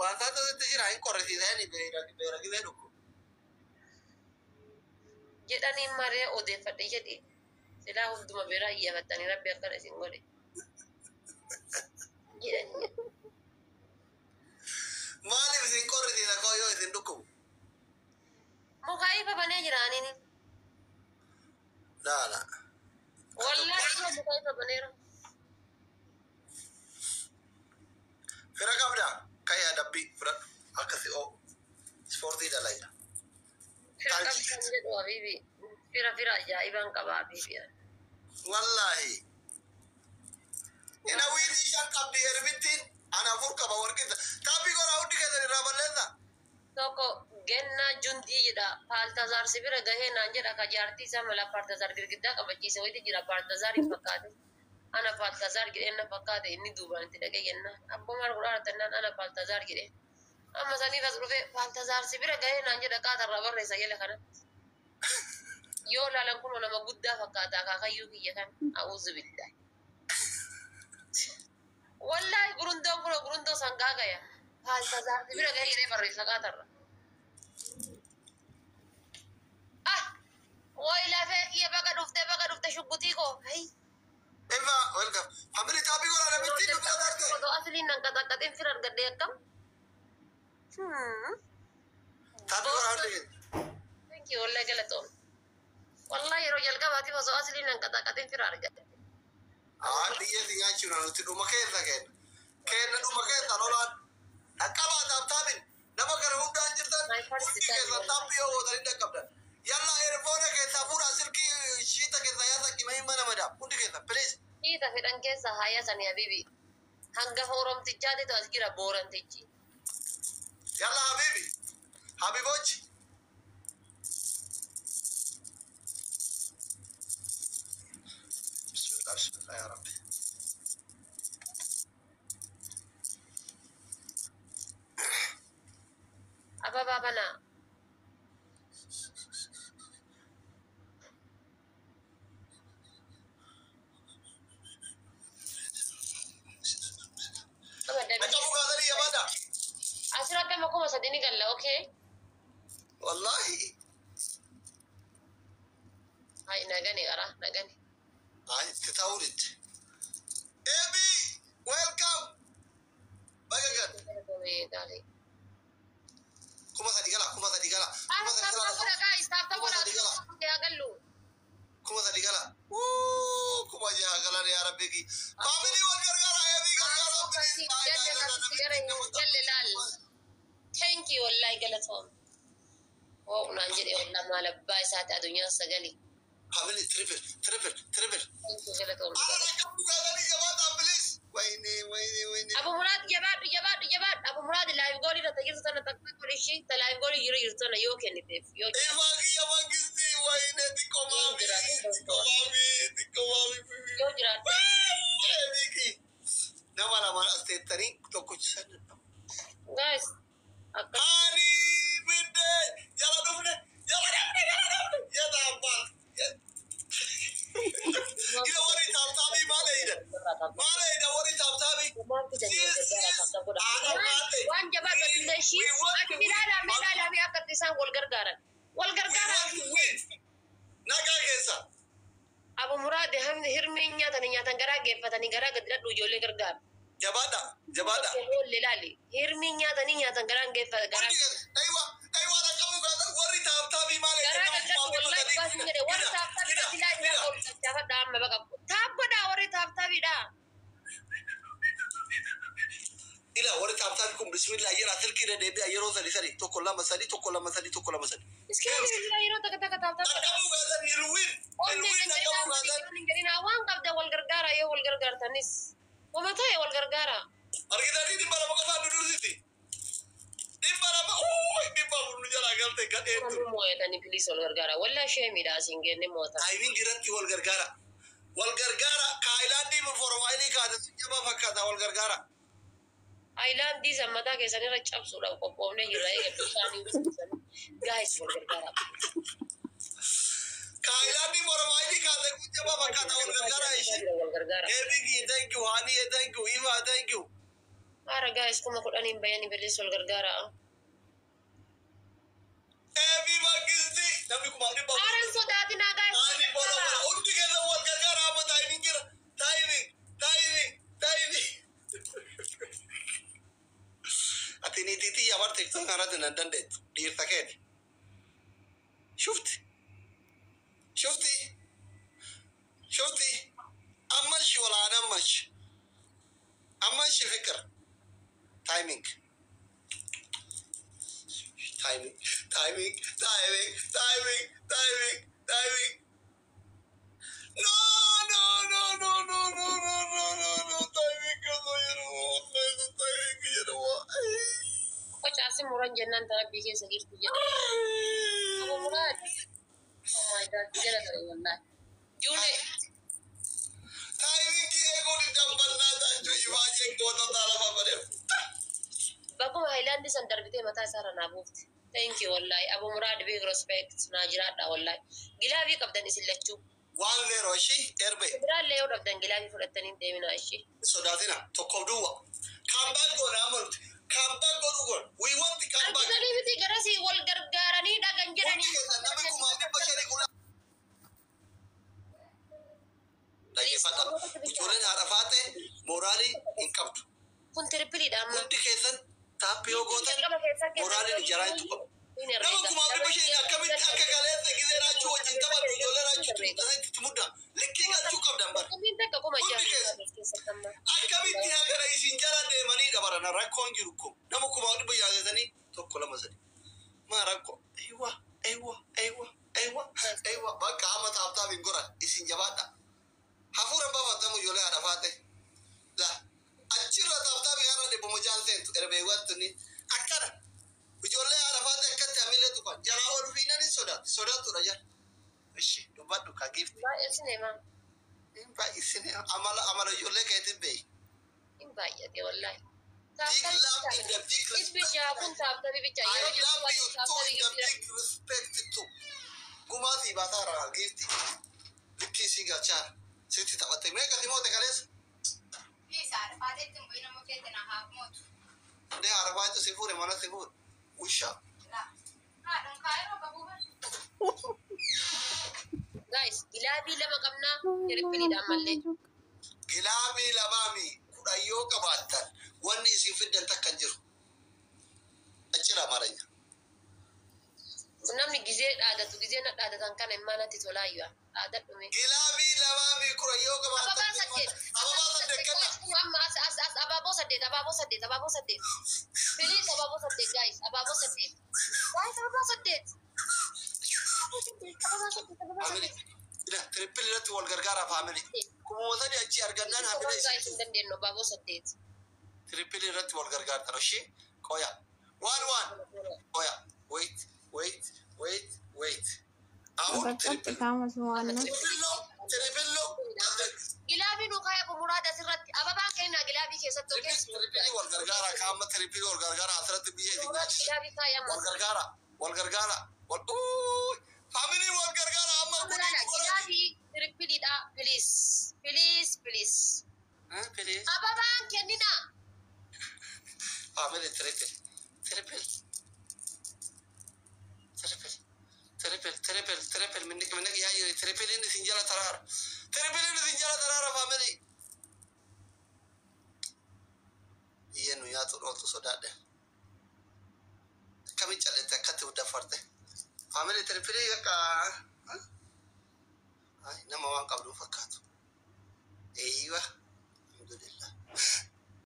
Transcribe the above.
Waan taatu jira hin qorrisiisanii beera gizee dhukku. Jedhanii maree odeeffadhe jedhi. Silaa hunduma biraa iyyafattanii rabbi akkana isin godhe. Jedhanii. Maaliif isin qorrisiisa koo yoo isin dhukkubu? Muka ifa banee jiraaniini. Laala. Wallaahi muka ifa baneera. Fira qabdaa? Ka'ee adabbii fudhadhu. Akkasi oo. Ispoortii dalayda. Fira qabdan jedhu habiibi. Fira fira ajaa'ibaan qaba habiibi. Wallaahi. Ina wiilii shan qabdi erbittiin ana afur qaba warqisa. Taappii godhaa hundi keessan irraa balleessa. Tokko gennaa jundii jedha. Paaltazaar si bira gahee naan jedha ka jaartii isaa mala paaltazaar girgiddaa qabachiise wayiiti jira paaltazaar hin fakkaate. Ana paaltazaar jedheen na fakkaate inni duubaan itti dhaqee jennaan. Abboo maal godhaa jennaan ana paaltazaar jedheen. Amma saniif as dhufee paaltazaar si bira gahee naan jedha qaatarraa barreessa jala kanatti. Yoo laalan kunoo nama guddaa fakkaata akaakayyuu kiyya kan a'uuzu billahi. Wallaahi gurundoon kunoo gurundoo sangaa gaya. Paaltazaar si bira gahee jedhee barreessa qaatarra. Ah! Way lafee kiyya baga dhufte shuggutii koo. Hai! Ifa welcome. Family taappii godhaa namittiin nu bira tarte. Otoo asliin nan qaxaqqaxeen fira argadhee akkam? Taappii godhaa hundi keessan. Thank you, wallahi galatoom. Wallahi yeroo jalqabaatiif osoo asliin nan qaxaqqaxeen fira argadhe. Haa biyyee si nyaachuudha nuti dhuma keessa kenna. Kenna dhuma keessa lolaan. Dhaqqabaa taaptaabin nama kana hundaan jirtan hundi keessan taappii yoo gootanii dhaqqabdan. Yalla eerfoona keessaa fuudhaa silkii shiita keessaa yaasa qimee mana madaam hundi keessan please. Hiita fedhan keessa haaya sani habibi. Hangafa oromtichaatitu as jira boorantichi. Yalla habibi. Habibochi. Bismillah bismillah ya rabbi. Ababaa banaa. Dhaqqabu kaasanii yabaadha. Asirratti amma 3000 ni galla, okay? Wallahi. Hai nagani qara nagani. Ay, itti ta'uu didde. Ebi, welcome. Baga gan. Gaarii. 3000 gala, 3000 gala. 3000 gala. Guys, 3000 gala. Wuu, 6000 galan yaa rabbi ki. Family wal gargaara, Ebi gargaara. Thank you wallahi galatoom. Wow naan jedhe wallah maal abbaa isaati addunyaan sagali. Family triple, triple, triple. Thank you galatoom. Ara dhaqqabu kaasanii jabaadhaa please. Wayne, wayne, wayne. Abu Muraad jabaadhu jabaadhu jabaadhu. Abu Muraad live goal irra jirtu tana takka godhishi ta live goal jiru jirtu tana yoo kenniteef yoo Ifaa kiyya mangisti wayne xiqqoo maami, xiqqoo maami, xiqqoo maami. Yoo jiraate. Ebi nama lamaan as teettanii tokkochisan dadhabu. Guys akka Ani bidde jala dhufne jala dhufne jala dhufne jedha abbaan. Ila warri taaptaabii maal eeydan? Maal eeydan warri taaptaabii? Waan jabaadhu atillee ishii ati ilaalame ilaalame akka itti isaan wal gargaaran. Wal gargaaran. Nagaa keessa. Abu Muraad hamni hirmiin nyaatanii nyaatan garaa geeffatanii garaa gadi dhadhu ijoollee gargaaru. Jabaadha jabaadha. Oollee laali. Hirmiin nyaatanii nyaatan garaa geeffatan garaa. Hundi keessa. Aywa aywa dhaqqabuu kaasa warri taaptaabii maal eeydan? Garaa gadi dhadhu wallahi dhugaa sin jedhe warri taaptaabii silaa isaa ol caccafadha amma baqa. Taappadha warri taaptaabiidha. Ila warri taaptaabii kun bismillah jedha silkii irra deebi'a yeroo sadi sadi tokko lama sadi tokko lama sadi tokko lama sadi. Iskeen yeroo takka takka taaptaabii. Dhaqqabuu kaasan hirwiin hirwiin dhaqqabuu kaasan. Waan qabda wal gargaara yoo wal gargaartanis. Wama ta'e wal gargaara. Argitanii 200 qofaan nu dursiti. 200 400 nu jalaa galte gadheettu. Namni moo'atanii piliis wal gargaara. Wallaa ishee miidhaa asiin geenne mo'ata. Taayimin irratti wal gargaara. Wal gargaara kaayilaandii formaayilii kaate sun jabaa fakkaata wal gargaara. Aayilaandii san mataa keessan irra cabsuudhaaf qophoofnee jirra. Eega bishaanii gaayis wal gargaara. Kaayilaandii formaayilii kaate kun jabaa fakkaata wal gargaara ishee. Wal gargaara. Eebigi thank you Haniye thank you Ifa thank you. Ara guys, 10,000 bayanii bilisa wal gargaaraa. Eebii mangisti namni 400,000. Ara hin sodaatinaa guys. Taayimii bola bola hundi keessa wal gargaara amma taayimiin jira. Taayimii taayimii taayimii. Ati niitii xiyya bar TikTok kanatti nan dandeettu dhiirta keeti. Shufti shufti shufti ammash walaan ammash ammash fikir timing timing timing timing timing timing timing. No, no, no, no, no, no, no, no, no, no, timing osoo jedhamu timing jedhamu. Qocaasi muran jennaan tarabbii keessa jirtu jedha. Abu Muraad. Oh my God, jala ture wallahi. Juune. Timing eeguun dambannaa taachuu ifaajeen goota lafa bareef. Bakkuma Haayilaandii san darbitee mataa isaarra naa buufte. Thank you wallahi. Abu Muraad, big respect, naa jiraadha wallahi. Gilaabii qabdan isin lachuu. 1-0 ishii erbe. Biraallee yoo dhabdan gilaabii fudhattanii hin deeminaa ishii. Sodaatina tokkoof duwwa. Comeback goona amma nuti. Comeback godhuu goona. We want the comeback. Argitanii miti garasii wal gargaaranii dhagan Hundi jedhanii. keessan namni 500,000 kudha. Dhaggeeffadha. Ijoolleen haadha faate mooraalii hin qabdu. Kun tiripiliidha amma. Hundi keessan tap yoo gootan moraaliin jaraa itti qabu. Nama 500,000 akkamitti akka kaleessa gisee raachuu wajjin taphatu ijoollee raachuutu asitti mudda. Likkii galchuu qabdan bara. Kumbiin takka kuma Hundi jaha keessa. keessatti amma. Akkamitti hagana isin jala deemanii dabarana rakkoon jiru kun nama 500,000 tokko lama sadi. Maa rakkoo? Eewwa eewwa eewwa eewwa eewwa bakka amma tap tap hin goran isin jabaadha. Hafuura baafatamu ijoollee haadha faate. La achirra tap tap har'a dhibbuma jaan seentu erbeewwan tuni akkana. Ijoollee haadha faate akkatti hamilee tuqan jalaa ol fiinan hin sodaatti sodaattuudha jala. Ishi dubbadhu ka giifti. Baay'ee sineemaa. Hin baay'isine amala amala ijoollee keetiin beeyi. Hin baay'ate wallahi. Big love in the big Dhibbi respect. jaha kun taaptabii bicha I yeroo love you too in the taaptabii big respect too. Gumaa si baasaara giifti. Likkii si galchaa sitti taphatte meeqa si moote kaleessa? Isa arfaatetti hin bu'in ammoo keetti na haa mootu. Ndee arfaatu si fuure mana si fuure. Usha. Haadhan kaayiroo qabuu bara. Guys, gilaabii lama qabnaa tiripiliidha ammallee. Gilaabii lamaami kudhan yoo qabaattan wanni isin fiddan takka hin jiru. Achira Amaaranya. Namni gizee dhaadatu gizee na dhaadatan kana immaa natti tolaayyuu dhaadadhume. Gilaabii lamaami kudhan yoo qabaattan. Ababaa saddeet. Ababaa saddeet kenna. Amma as as as abaaboo saddeet, abaaboo saddeet, abaaboo saddeet. Please, abaaboo saddeet guys, abaaboo saddeet. Guys, abaaboo saddeet. Abaaboo saddeet, abaaboo saddeet, abaaboo Family. saddeet. Ila triple irratti wal gargaara family. 3,000 achi argannaan hamila Guys, isin. hin dandeenyu abaaboo saddeet. Triple irratti wal gargaartan ishee qoya. 1-1. Qoya. Wait wait wait wait. አሁን triple በቀጥታ መስማት ነው። Triple ነው triple ነው። Gilaabii nu kaaya muraada asirratti ababaan kenna gilaabii keessatti Triple triple wal gargaara kaama triple wal gargaara asirratti biyya isin nyaachisa. Gilaabii kaaya Wal gargaara wal gargaara wal family wal gargaara amma Muraada gilaabii tripiliidha, please please please. Please. Ababaan kennina. Family, triple triple triple triple triple triple minnik minnik yaayyo triple inni isin jala taraara triple inni isin jala taraara family. Biyyeen nu nyaatu dhooltu sodaadhe. Akkamiin callette akkatti daffarte. Family, triple akka nama waan qabdu fakkaatu. Eeyyiwa.